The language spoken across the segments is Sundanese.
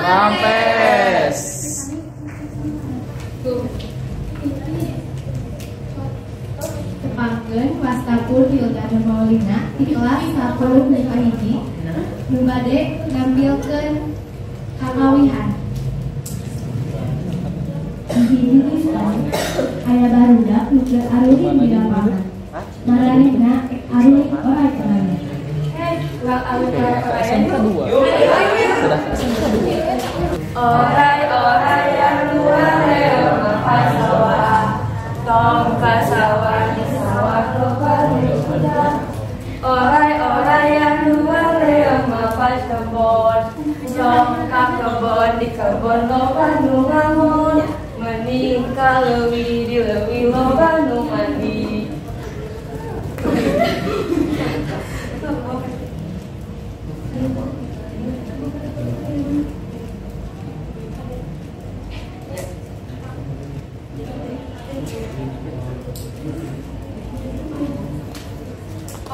Rampes. Tepangkeun wastapun Hilda Maulina di kelas 10 MIPA 1 nu bade nampilkeun kakawihan. Di hiji dinten aya barudak nu keur aruling di lapangan. Maranehna aruling oray-oray. SMK 2. Sudah SMK 2. Oray-oray yang dua leo mapai sawah. Tong ka sawah di sawah loba nu. Oray-oray yang dua leo mapai kebon. Tong ka kebon di kebon loba nu ngangon. Mending ka leuwih di leuwih loba nu mandi.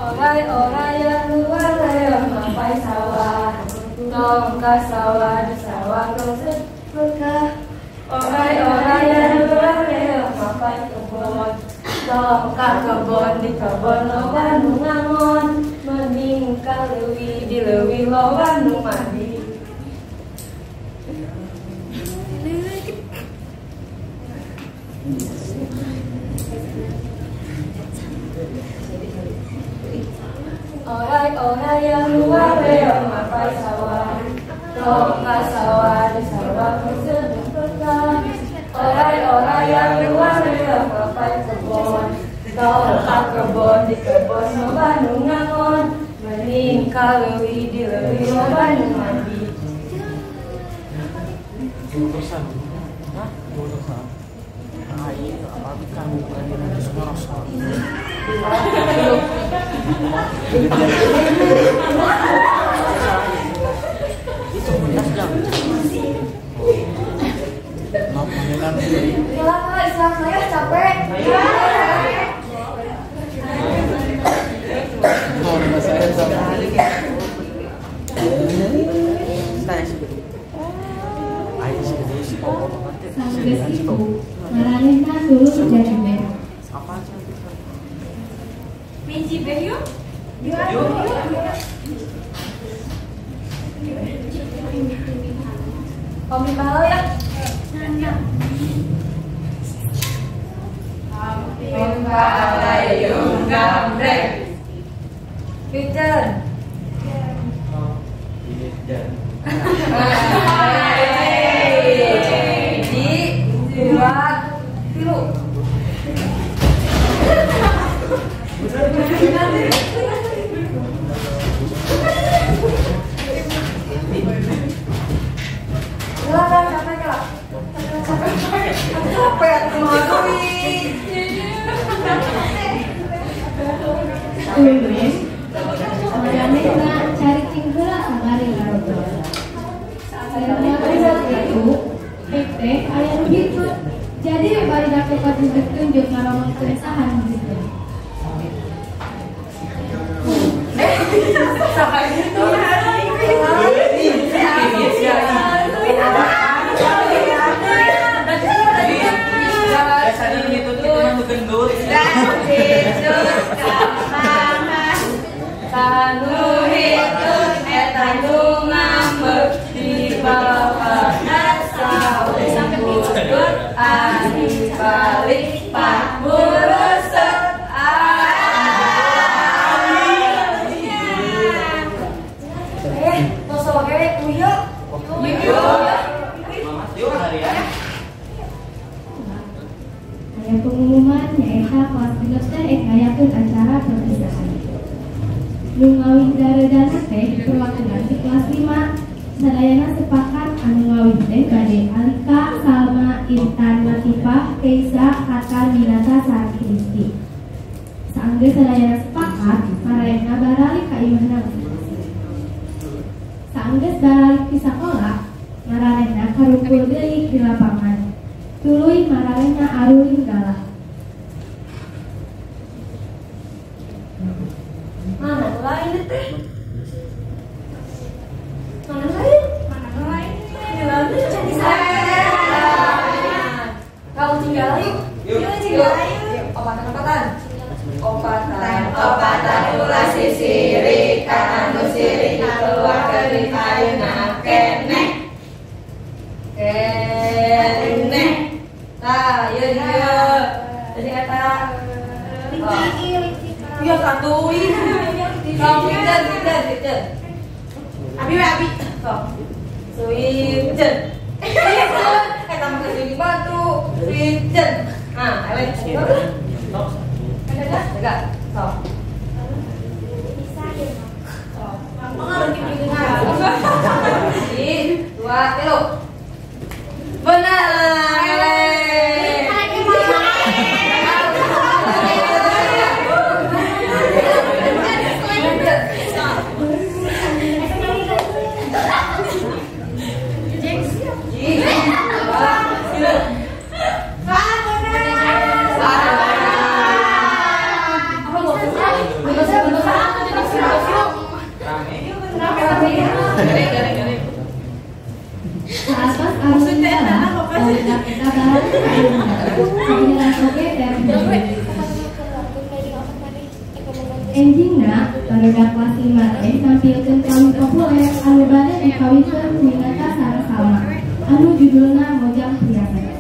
Oray-oray yang luar leo mapai sawah. Tong ka sawah di sawah berkah. Oray-oray yang luar leo mapai kebon. Tong ka kebon di kebon loba nu ngangon. Mending ka leuwih di leuwih loba nu mandi. Oray-oray yang luar leo mapai sawah. Tong ka sawah di sawah berkah. Oray-oray yang luar leo mapai kebon. Tong ka kebon di kebon loba nu ngangon. Mending ka leuwih di leuwih loba nu mandi. Saya capek. Sanggeus kitu, maranehna turun jadi beh. Miji beh yuk. Komi balau ya. Amping gambreng. Pijen. Di dua tilu. Capek, Maranehna caricing heula kamari ngarobrol. Saena kitu, teh aya nu hitut. Jadi barudak teh tunjuk-tunjuk ngaromongkeun saha nu hitut. Saha hitut. Kanu hitut eta nu ngambek di bawahna saungkudut ari balik pamureset. Tosoge uyuk. Aya pengumuman nyaeta kelas 3 teh ngayakeun acara perpisahan. Nu ngawih dareudana teh perwakilan di kelas 5. Sadayana sepakat anu ngawih teh bade Alika, Salma, Intan, Latifah, Keisa, Hasan, Minata, sareng Kristi. Saenggeus sadayana sepakat, maranehna baralik ka imahna masing-masing. Saenggeus baralik ti sakola, maranehna karumpul deui di lapangan. Tuluy maranehna aruling galah. Mana lain teh? Mana lain? Mana lain? Ayeuna keneh. Keneh. Tah, ieu ieu. Jadi eta. Iya satu ih. Sok wijen wijen wijen. Abi we abi. Sok. Suwijen. Eta mah geus dibantu. Suwijen. Nah, eleh. Enggak, sok. Bisa ya. Sok. 1, 2, 3. Benar. Eleh. Enjingna barudak kelas 5 teh nampilkeun kawin populer anu bade dikawinkeun minangka sareng Salma anu judulna Mojang Priangan.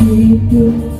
Hidup